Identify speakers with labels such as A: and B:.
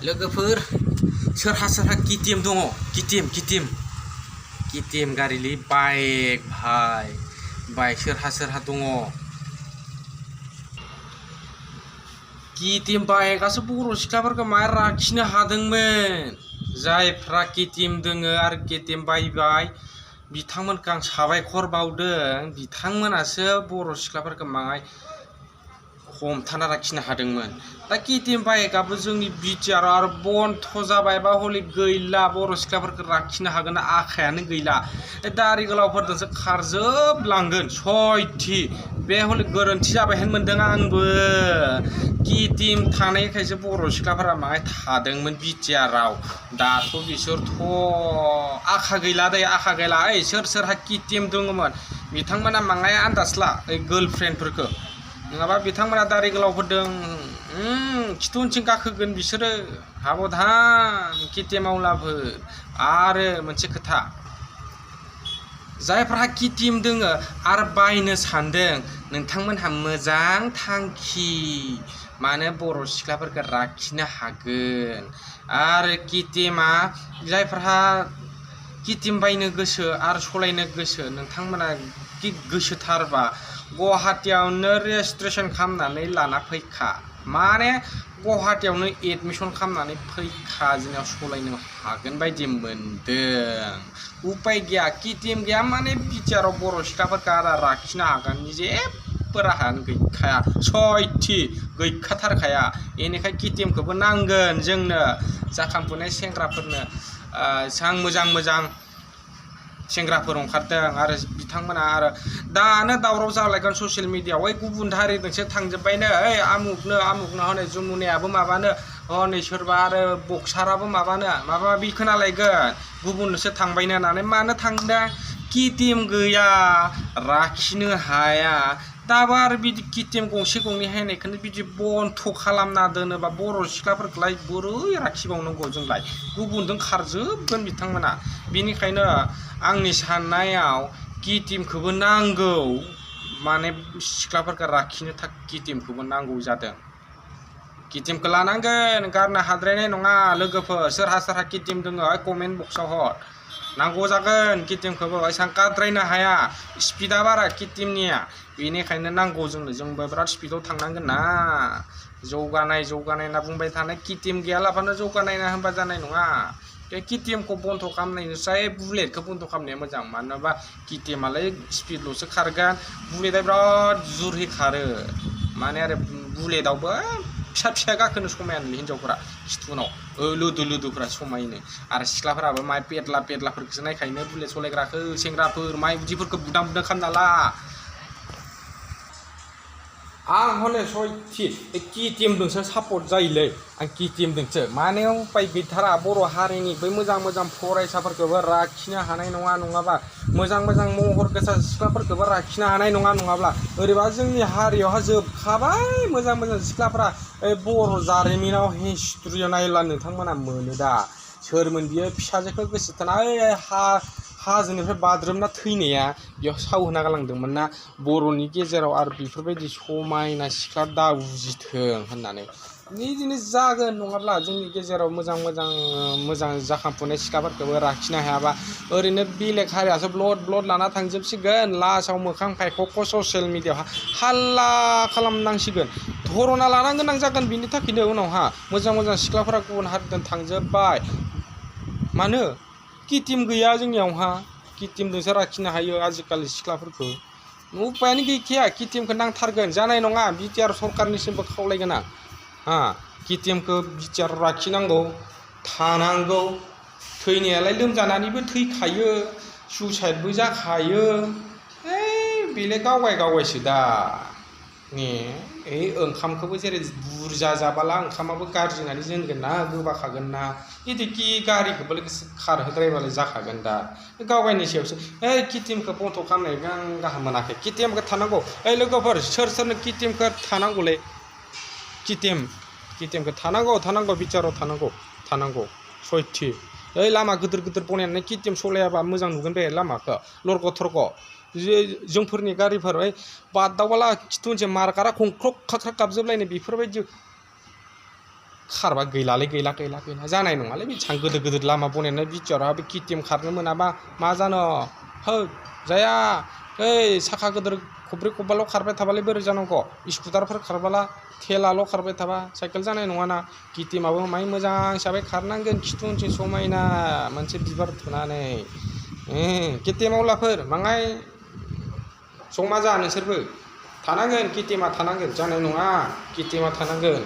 A: लोगोफोर सोरहा सोरहा KTM दङ KTM गारिलि बाइक बाइक सोरहा सोरहा दङ KTM बाइकआसो बर' सिख्लाफोरखौ मा लाखिनो हादोंमोन जायफ्रा KTM दोङो आरो KTM बायबाय बिथांमोनखौ आं साबायखर बावदों बिथांमोनासो बर' सिख्लाफोरखौ माहाय हमथाना लाखिनो हादोंमोन दा KTM बाइकआबो जोंनि बिटिआर आरो बन्द जाबाय बा हले गैला बर' सिख्लाफोरखौ लाखिनो हागोन आखायानो गैला दारि गोलावफोरजोंसो खारजोबलांगोन सयथि बे हले गोरोन्थि जाबाय होन मोनदों आंबो KTM थानायखायसो बर' सिख्लाफोरा माहाय थादोंमोन बिटिआराव दाथ' बिसोरथ' आखा गैला दे आखा गैला सोर सोरहा KTM दङमोन बिथांमोना माहाय आन्दाजला गार्लफ्रेन्डफोरखौ नङाबा बिथांमोना दारि गोलावफोरदों खिथु उनथिं गाखोगोन बिसोरो हाबधान KTM आवलाफोर आरो मोनसे खोथा जायफ्रा KTM दोङो आरो बायनो सानदों नोंथांमोनहा मोजां थांखि माने बर' सिख्लाफोरखौ लाखिनो हागोन आरो KTMआ जायफ्रा KTM बायनो गोसो आरो सलायनो गोसो नोंथांमोना गोसोथारबा गुवाहाटीयावनो रेजिस्ट्रेसन खालामनानै लाना फैखा माने गुवाहाटीयावनो एडमिसन खालामनानै फैखा जोंनाव सलायनो हागोन बायदि मोनदों उपाय गैया KTM गैया माने बिटिआराव बर' सिख्लाफोरखौ आरो लाखिनो हागोन जेबो राहायानो गैखाया सयथि गैखाथारखाया बेनिखायनो KTMखौबो नांगोन जोंनो जाखांफुनाय सेंग्राफोरनो मोजां सेंग्राफोर ओंखारदों आरो बिथांमोना आरो दानो दावराव जालायगोन ससियेल मिडियायाव गुबुन हारिजोंसो थांजोब्बायनो आमुकनो हनै जमुनायाबो माबानो हनै सोरबा आरो बक्साराबो माबानो माबा माबि खोनालायगोन गुबुननोसो थांबायनो होननानै मानो थांदों KTM गैया लाखिनो हाया दाबो आरो बिदि KTM गंसे गंनै हायनायखौनो बिदि बन्द खालामना दोनोबा बर' सिख्लाफोरखौलाय बोरै लाखिबावनांगौ जोंलाय गुबुनजों खारजोबगोन बिथांमोना बेनिखायनो आंनि साननायाव KTMखौबो नांगौ माने सिख्लाफोरखौ लाखिनो थाखाय KTMखौबो नांगौ जादों KTMखौ लानांगोन गारनो हाद्रायनाय नङा लोगोफोर सोरहा KTM दङ कमेन्ट बक्सआव हर नांगौ जागोन KTMखौबो एसां गाद्रायनो हाया स्पिडा बारा KTMनिया बेनिखायनो नांगौ जोंबो बिराद स्पिडआव थांनांगोन ना जौगानाय होनना बुंबाय थानाय KTM गैयालाबानो जौगानाय होनबा जानाय नङा बे KTMखौ बन्द खालामनायनिफ्राय बुलेटखौ बन्द खालामनाया मोजां मानो होनबा KTMआलाय स्पिडल'सो खारगोन बुलेटआ बिराद जुरहै खारो माने आरो बुलेटआवबो फिसा गाखोनो समायानो हिनजावफोरा खिथुनाव लुदुफोरा समायनो आरो सिख्लाफोराबो माय पेडलाफोरखौसो नायखायो बुलेट सलायग्राखौ सेंग्राफोर माय बिदिफोरखौ बुदां खालामना ला आं हले सयथि KTMजोंसो सापर्ट जायोलै आं KTMजोंसो माने उपाय गैथारा बर' हारिनि बै मोजां फरायसाफोरखौबो लाखिनो हानाय नङा नङाबा मोजां महर गोसा सिख्लाफोरखौबो लाखिनो हानाय नङा नङाब्ला ओरैबा जोंनि हारियावहा जोबखाबाय मोजां सिख्लाफोरा बर' जारिमिनाव हिस्ट्रियाव नायोब्ला नोंथांमोना मोनो दा सोरमोन बियो फिसाजोखौ गोसो थोना हाजोनिफ्राय बाज्रुमना थैनाया बेयाव सावहोना गालांदोंमोन ना बर'नि गेजेराव आरो बेफोरबायदि समायना सिख्ला दा उजिथों होननानै बिदिनो जागोन नङाब्ला जोंनि गेजेराव मोजां जाखांफुनाय सिख्लाफोरखौबो लाखिनो हायाबा ओरैनो बेलेग हारियासो ब्लड लाना थांजोबसिगोन लास्टआव मोखां फायख'खौ ससियेल मिडियायाव हाल्ला खालामनांसिगोन धरना लानो गोनां जागोन बिनि थाखायनो उनावहा मोजां सिख्लाफोरा गुबुन हारिजों थांजोब्बाय मानो KTM गैया जोंनियावहा KTMजोंसो लाखिनो हायो आजिखालि सिख्लाफोरखौ उपायानो गैखाया KTMखौ नांथारगोन जानाय नङा बिटिआर सरकारनिसिमबो खावलायगोन आं KTMखौ बिटिआर लाखिनांगौ थानांगौ थैनायालाय लोमजानानैबो थैखायो सुइसाइडबो जाखायो बेलाय गावगायसो दा ओंखामखौबो जेरै बुरजा जाबाला ओंखामाबो गाज्रि होननानै जोनगोन ना गोबाखागोन ना बिदि गारिखौबो खारहोद्रायबालाय जाखागोन दा गावगायनि सायावसो KTMखौ बन्द खालामनायखौ आं गाहाम मोनाखै KTMखौ थानांगौ लोगोफोर सोरनो KTMखौ थानांगौलै KTMखौ थानांगौ बिटिआराव थानांगौ सयथि लामा गिदिर बनायनानै KTM सलायाबा मोजां नुगोन बे लामाखौ लरग' थरग' जोंफोरनि गारिफोर बादावबाला खिथु मोनसे मार्कारा खंख्रक खाख्राक गाबजोबलायनाय बेफोरबायदि खारबा गैलालै गैला जानाय नङालै बेसां गोदोर लामा बनायनाय बिटिआरआ बे KTM खारनो मोनाबा मा जानो हो जाया ओइ साखा गोदोर खब्रै खब्बाल' खारबाय थाबालाय बोरै जानांगौ स्कुटारफोर खारबाला थेलाल' खारबाय थाबा साइकेल जानाय नङाना KTMआबो माय मोजां हिसाबै खारनांगोन खिथु उनथिं समायना मोनसे बिबार थुनानै KTMआवलाफोर बाङाय जमा जा नोंसोरबो थानांगोन KTMआ थानांगोन जानाय नङा KTMआ थानांगोन